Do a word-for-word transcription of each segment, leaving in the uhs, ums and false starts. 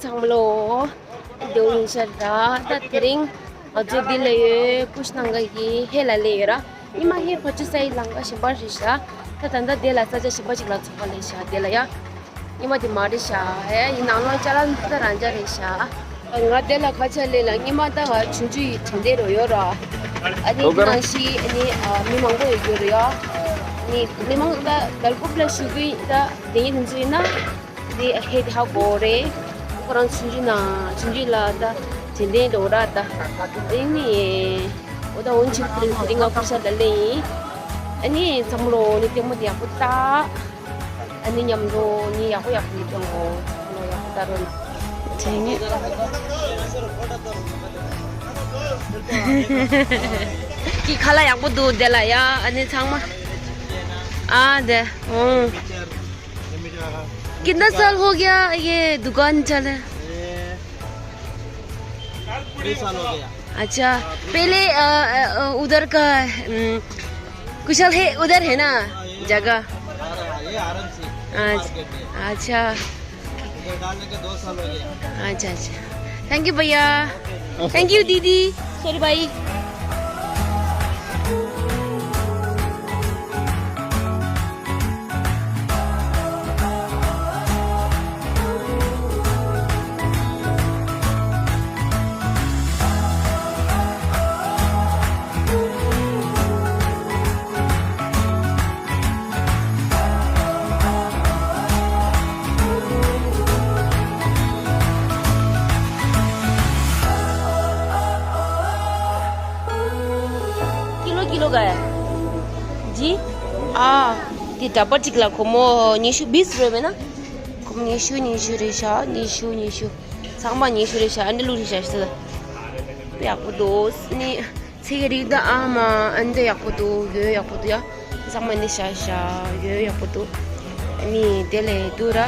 ཚང་མ་ལོ། དེ་འོ་ཡིན་ཤར་ར། ད་དེ་རིང་ང་ཚོ་འདི་ལ་ཡོད། ཀུ་ཤི་ནང་གི་ཧེ་ལ་ལས་ཡོད་ར། ཉི་མ་ཧེ་ཕ་ཆུ་སའི་ལང་ཀ་ཞིམ་པ་རེད་ཤག་ད་ད་ལྟ་དེ་ལ་ས་ཆ་ཞིམ་པ་ཞིག་ལ་ཚོགས་པ་ལས་ཤག་དེ་ལ་ཡ། ཉི་མ་དེ་མ་རེད་ཤག་ཧེ་ཡིན་ནང་ལོ་ཅ་ལ་ད་རང་ཅག་རེད་ཤག་ང་དེ་ལ་ཁ་ཆ་ལས་ལ་ཉི་མ་ད་ང་ཆུང་ཆུང་ཡི་དྲན་དེ་རོ་ཡོད་ར། ཨ་ནི་འདི་ནང་བཞིན་ཨ་ནི་མི་མང་པོ་ཡོད་རྒྱུ་རེད་ཡ། ནི་མི་མང་ད་དལ་ཁུབ་ལ་ཞུ་གི་ད་དེ་ཡིན་དུས་ན། དེ་ཧེ་དེ་ཧ་གོ་རེད། ཁོ་རང་ཆུང་ཆུང་ན་ཆུང་ཆུང་ལ་ད་དྲན་རྟེན་འགྲོ་ར་ད། ཨེ་ནི། འོ་ད་འོན་ཆེན་དེ་རིང་ང་ཁུ་ཤ་ལ་ལེ་ཡིན། ཨ་ནི་ཚང་མ་ལོ་ནི་ལྟད་མོ་དེ་ཡག་པོ་ལྟ། ཨ་ནི་མཉམ་དུ་ནི་ཡག་པོ་ཡག་པོ་ནི་ལྟད་མོ་ཚང་མ་ལོ་ཡག་པོ་ལྟ་རོགས་གནང་། དྲན་ངེས། ཀི་ཁ་ལག་ཡག་པོ་འདུག་དེ་ལ་ཡ། ཨ་ནི་ཚང་མ། ཨ་དེ། ཨོ། कितना साल हो गया ये दुकान चले? ये बीस साल हो गया। अच्छा, पहले अ, अ, अ, उधर का अम, कुशल है, उधर है ना जगह? ये आर एम सी अच्छा। मार्केट है। अच्छा। इधर डालने के दो साल हो गया। अच्छा, अच्छा। थैंक यू भैया। थैंक यू दीदी। सॉरी भाई। किलो किलो का है जी। ཨ། དེ་འདྲ་པར་གཅིག་ལ་སྒོར་མོ་ཉི་ཤུ་བིས་རེད་མེད་ན། སྒོར་མོ་ཉི་ཤུ་ཉི་ཤུ་རེད་ཤག་ཉི་ཤུ་ཉི་ཤུ། ཚང་མ་ཉི་ཤུ་རེད་ཤག་ཨ་འདི་ལུག་རེད་ཤག་ཤི་ད། ཡག་པོ་འདུག་ནི། ཚེ་གི་རིགས་ད་ཨ་མ་ཨ་འདི་ཡག་པོ་འདུག་ཡོད་ཡག་པོ་འདུག་ཡ། ཚང་མ་འདི་ཤ་ཤ་ཡོད་ཡག་པོ་འདུག་ཨ་ནི་དེ་ལས་འདུག་ར།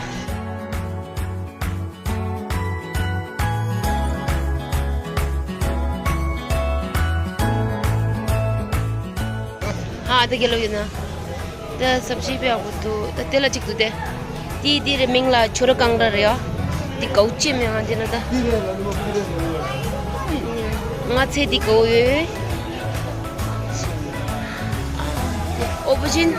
ཧ་ད་གེ་ལོ་ཡོད་ན། ད་སབ་ཇི་དཔེ་ཡག་པོ་འདུག་ད་དེ་ལ་གཅིག་འདུག་སྟེ། དེ་དེ་རེ་མིང་ལ་ཆོ་ར་ཀང་ར་རེད་ཡ། དེ་གའུ་ཅེ་མེ་ཧ་དེ་ན་ད། ང་ཚེ་དེ་གའུ་ཡོད། ཨོ་བུ་ཅིན།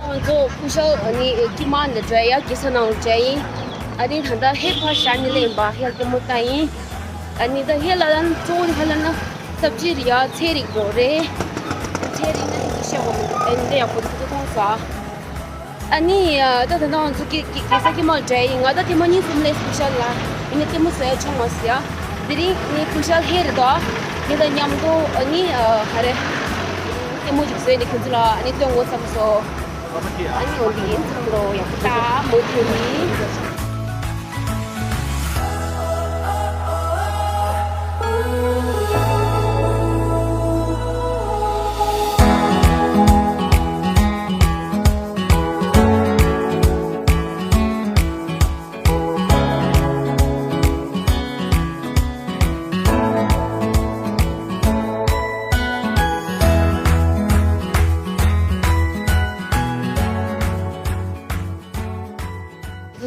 ང་ཚོ་ཀུ་ཤལ་ཨ་ནི་ཀི་མ་ནས་འགྲོ་ཡ་གེ་ས་ནང་འགྲོ་ཡིན། ཨ་ནི་ད་ལྟ་ཧེ་ཕར་ཤར་ནི་ལེན་པ་ཧེ་ལྟད་མོ་ལྟ་ཡིན། ཨ་ནི་ད་ཧེ་ལ་ལ་གཙོ་བོ་ཧ་ལ་ན་སབ་ཇི་རེད་ཡ། ཚལ་རིགས་འགྲོ་རེད། ཚལ་རིགས་ན་དེ་ཚོ་ཤ་བོ་མི་འདུག་ཨ་ནི་འདི་ཡག་པོ་འདུག་ཁོང་ས། ཨ་ནི་ད་ད་ང་ཚོ་གི་གི་གེ་ས་ཀི་མ་འདྲ་ཡིན། ང་ད་ལྟད་མོ་གཉིས་གསུམ་ལས་ཀུ་ཤལ་ལ་ཡིན་ན་ལྟད་མོ་བཟོ་ཡ་བྱུང་མ་སོང་ཡ། དེ་རིང་ནི་ཀུ་ཤལ་ཧེ་རེད་དོ། དེ་དང་མཉམ་དུ་ཨ་ནི་ཧ་རེ་ལྟད་མོ་ཅིག་བཟོས་ནས་ཁྱོད་ཚོ་ལ་ཨ་ནི་སྟོན་དགོས་བསམ་སོང་། ཨ་ནི་འོ་འདི་ཡིན། ཚང་མ་ལོ་ཡག་པོ་ལྟ་མུ་མཐུད་ནི།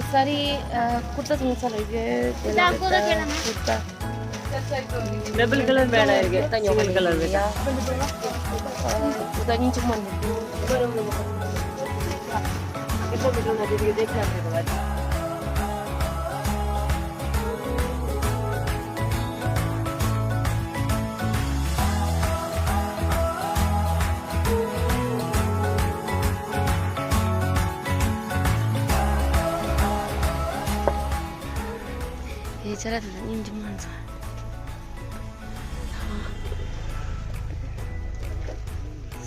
सारी कुर्ता तुम चला गए। कुर्ता कुर्ता डबल कलर में आ रहा है, सिंगल कलर में। कुर्ता नहीं चुप मन। ये चला था ना, इन जमान सा।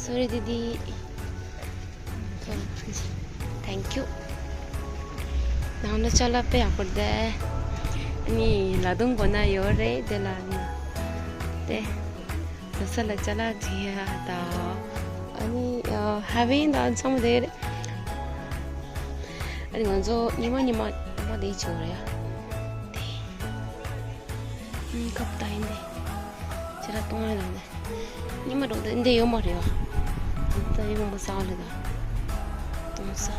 सॉरी दीदी। Thank you. ནང་ལ་ཅ་ལག་དཔེ་ཡག་པོ་རེད། ཨ་ནི་ལ་དུང་གོ་ན་ཡོད་རེད་དེ་ལ་ན། དེ། ལོ་གསར་ལ་ཅ་ལག་སྒྲིག་ཡ་ད། ཨ་ནི་ཧ་བན་ད་ཚང་མ་དེ་རེད། ཨ་ནི་ང་ཚོ་ཉི་མ་ཉི་མ་ཉི་མ་དེ་བྱེད་དགོས་རེད་ཡ། དེ། ཨ་ནི་ཁབ་ད་ཡིན་དེ། ཅ་ལག་གཏོང་ཡ་ལ་ནི། ཉི་མ་འགྲོ་དེ་འདི་ཡོད་མ་རེད་བ། ད་ཡོད་མ་ས་ལ་ད། གཏོང་ས།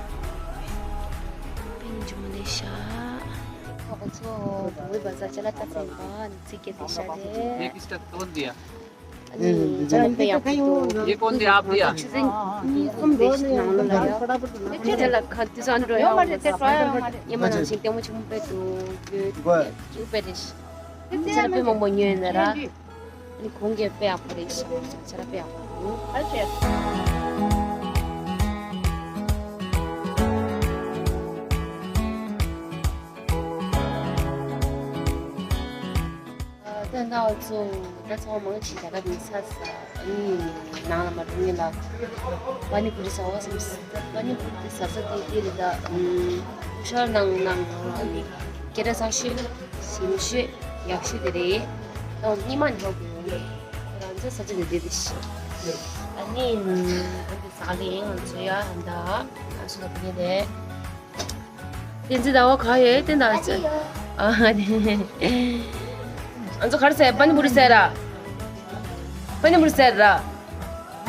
པིན་ཇུ་མ་ནི་ཤ། ཁོ་ཚོ་བོད་པ་ས་ཅ་ལག་ལྟ་ཚན་པ་ནི་ཚིག་སྐད་དེ་ཤ་རེད། ये किसका? कौन दिया? ཨ་ནི་ཅ་ལག་དཔེ་ཡག་པོ་འདུག ये कौन दिया? आप दिया? ཆུ་ཚན་ཁོམ་དེ་ནང་ལོ་ལ་ཡོད། ཅ་ལག་ཁ་དེ་ཚོ་འགྲོ་ཡོད། ཉི་མ་ནང་བཞིན་ལྟད་མོ་ཆེན་པོ་དཔེ་འདུག་ཡོད་ཡོད་དཔེ་རེད། ཅ་ལག་དཔེ་མང་པོ་ཉོས་ནས་ར། ཨ་ནི་གོང་གི་དཔེ་ཡག་པོ་རེད་ཤག་ཆ་ར་དཔེ་ཡག་པོ་འདུག་ཨ་ཆེ། ད་ང་ཚོ་ད་ཚོ་མང་ཆེ་ད་ག་ནས་ས་ས་ཨ་ནི་ནང་ལ་མ་འགྲོ་ངེས་ལ། པ་ནི་པུ་རི་ཟ་བ་སམ་སི། པ་ནི་པུ་རི་ཟ་ས་དེ་དེ་རེད་ད། ཤར་ནང་ནང་ནང་ལ་ནི་སྐད་གྲགས་ས་ཤོད། ཞིམ་ཤོས་ཡག་ཤོས་དེ་རེད། ད་ཉི་མ་འགྲོ་དགོས། ཁོ་རང་ཚོ་ས་ཆ་དེ་དེ་དེ་ཤི། ཨ་ནི་ཨ་ནི་ཟ་ལེ་ང་ཚོ་ཡ་ཧན་ད་ང་ཚོ་ལ་ཕུ་ནི་རེད། བསྟན་འཛིན་ཟླ་བ་ག་ཡོད་བསྟན་ཟླ་བ་ཨ་ང་ཚོ་ག་རེ་ཟེར་པ་ནི་པུ་རི་ཟེར་ར། པ་ནི་པུ་རི་ཟེར་ར། ཨ་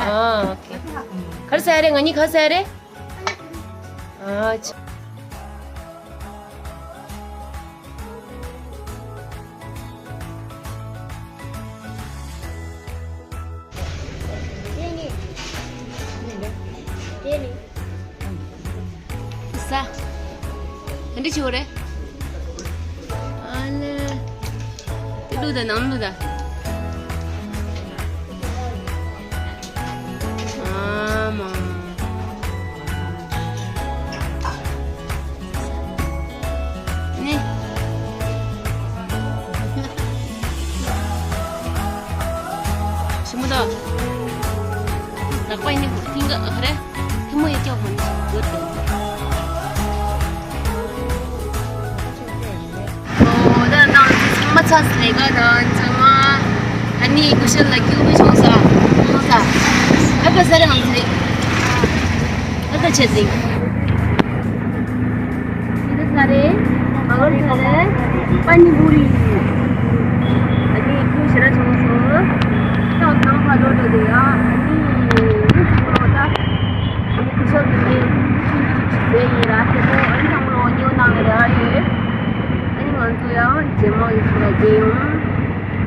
ཨོ་ཁེ། ག་རེ་ཟེར་རེད། ང་གཉིས་ག་ཟེར་རེད། ཨ་ཆ། ས། ཨ་འདྲ་ཆེ་བོ་རེད། ཨ་ལེ། དེ་བླུགས་དང་ནང་བླུགས་དང་། ཨ་མ། ནི། ཞིམ་པོ་འདུག་ལག་པ་ཡིན་ནི་ཧིང་ག་ཧ་རེ། ཐུན་མོང་ཡོད་ཀྱང་མ་ནི་ཡོད་དེ། ཨོ་ད་ནང་ཚང་མ་ཚ་ལས་ཀ་དང་ཚང་མ་ཨ་ནི་ཀུ་ཤལ་ལ་སྐྱིད་པོ་བྱུང་ས་བྱུང་ས། ཨ་ཁ་ས་རེ་ང་ཚེ་ཨ་ཁ་ཆེ་ཟིང་། འདི་ས་རེ་ཨ་ཁ་ས་རེ་པ་ནི་བུ་རི། ཨ་ནི་ཁྱོད་ཞེ་དྲག་བྱུང་སོང་། ད་ནང་ཕ་ལོ་འགྲོ་དེ་ཡ་ཨ་ནི་ཨ་ནི་ཚང་མ་ལོ་ད་ཨ་ནི་ཁུ་ཤོག་གི་ནི་ཆུང་ཆུང་ཆུང་ཆུང་ཟེར་ཡིན་ར་ཁྱེད་ཚོ་ཨ་ནི་ཚང་མ་ལོ་ཉེ་བོ་ནང་རེ་བ་ཡོད། ཨ་ནི་ང་ཚོ་ཡང་རྗེས་མ་ཡོད་ཚོ་ལ་མཇལ་ཡོང་།